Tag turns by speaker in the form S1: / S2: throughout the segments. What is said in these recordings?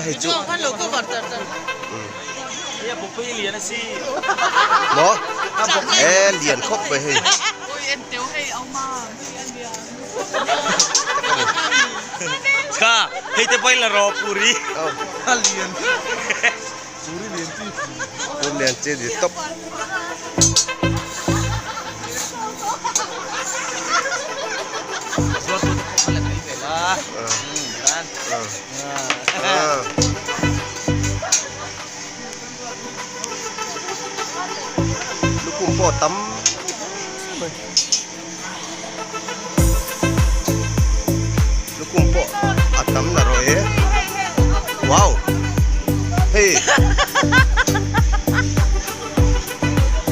S1: hei chu maw e lian khawp mai hei. Puri lian chi ni tawp. Lukhum pawh a tam mai. Lukhum pawh a tam na rawh e. Wow! Hei!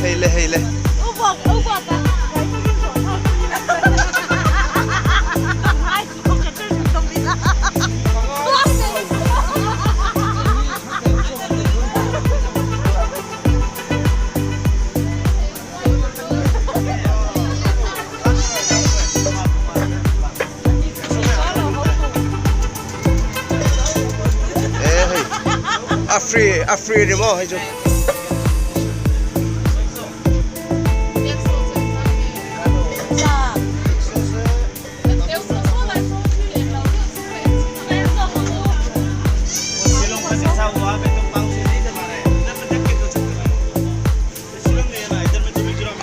S1: Hei le hei le. E hei a free a free ni maw hei chu.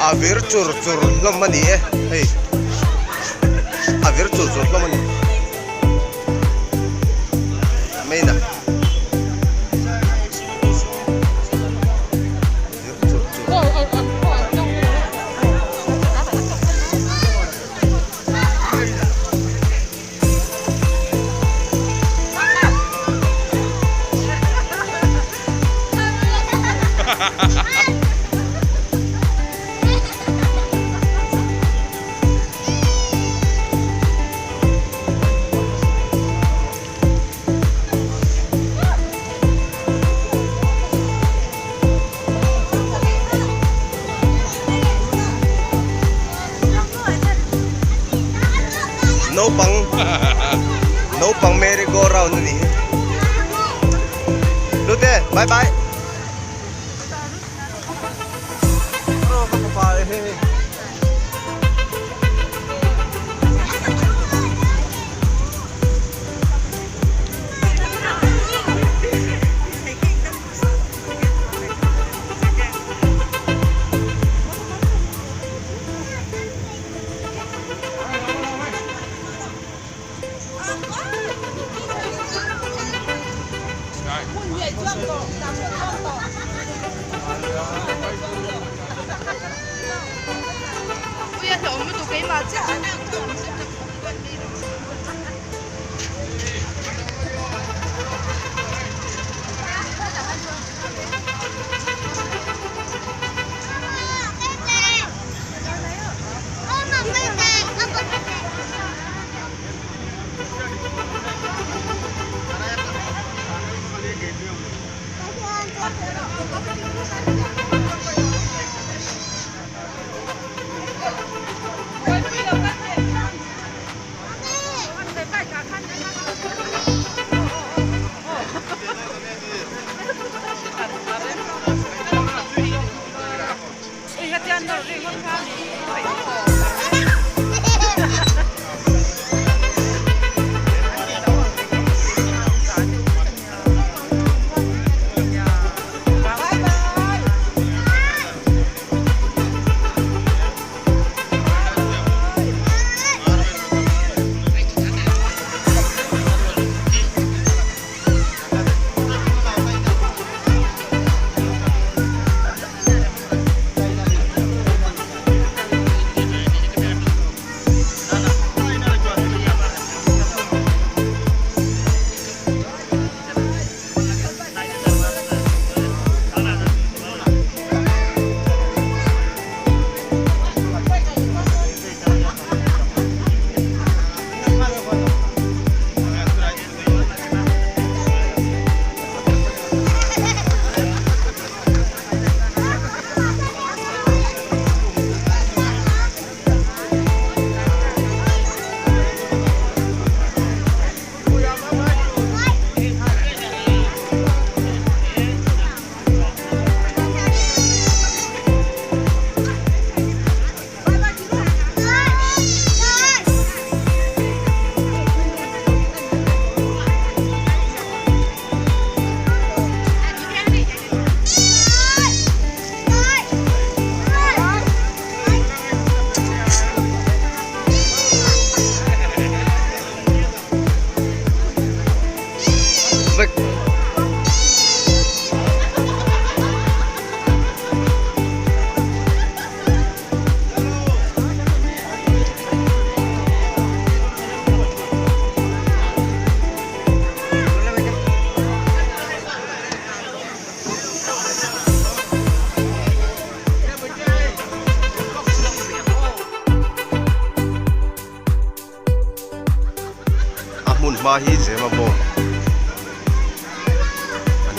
S1: A vir chur chur hlawm a ni e hei a vir chur chur hlawm a ni main a vir chur chur. Naupang naupang merry go round a nih hi Lute bye bye. vek. A hmun hma hi zema bawm a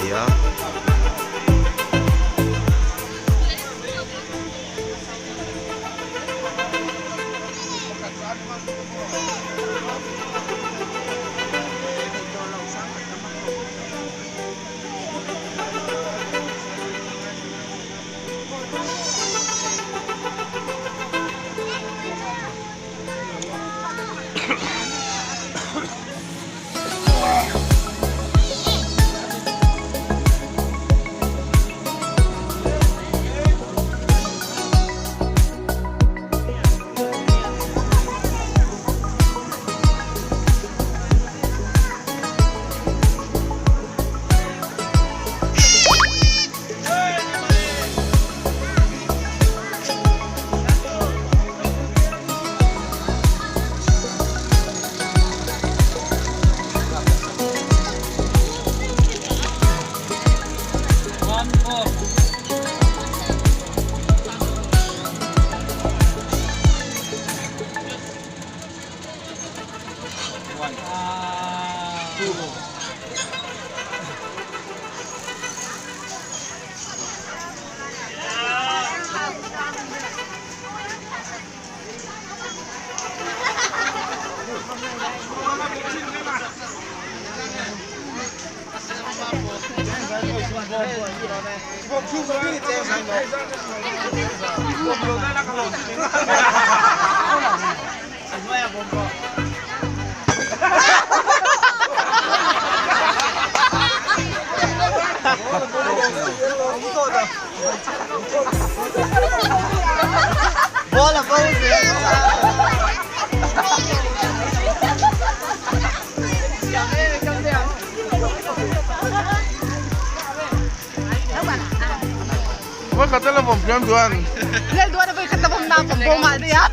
S1: ni a.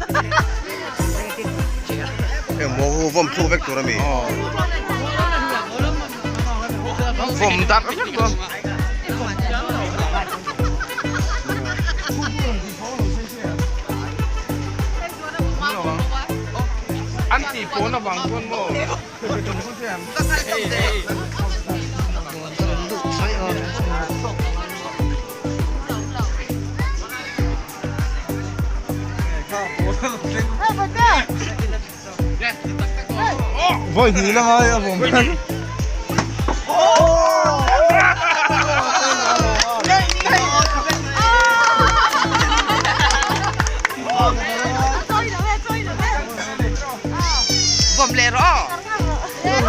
S1: Heng maw hu vawm thluk vek tur a mi.
S2: Vawm darh vek dawn. An tih pawn avang chuan maw.
S3: Vawi hnih la ngai a vawm khan.
S2: Vawm leh rawh.
S3: Ngai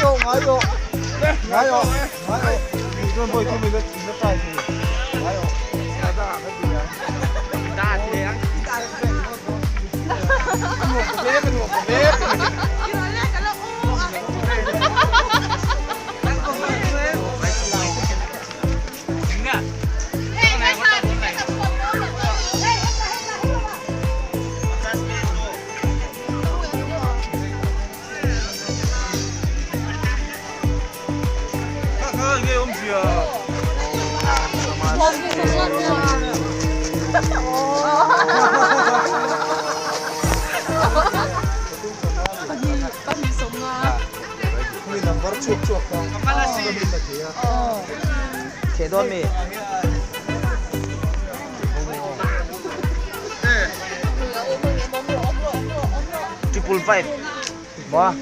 S3: rawh, ngai rawh. Ngai rawh, ngai rawh. Chuan vawi thum i la try thei. Ngai rawh.
S2: Triple five. Maw.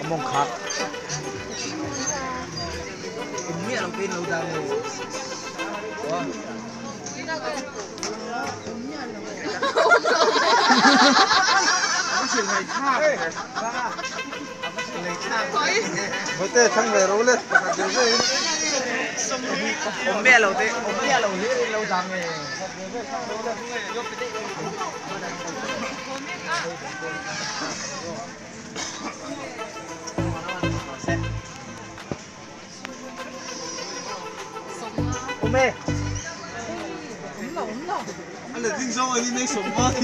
S2: Mong khak.
S3: Bawihte thlang ve ro le pakhat ve ve in.
S2: Awm miah lo te awm miah lo hi lo dang e.
S3: Pakhat ve ve thlang ro le.
S2: Awm e.
S3: A let ding zawng ani nei sawm mai.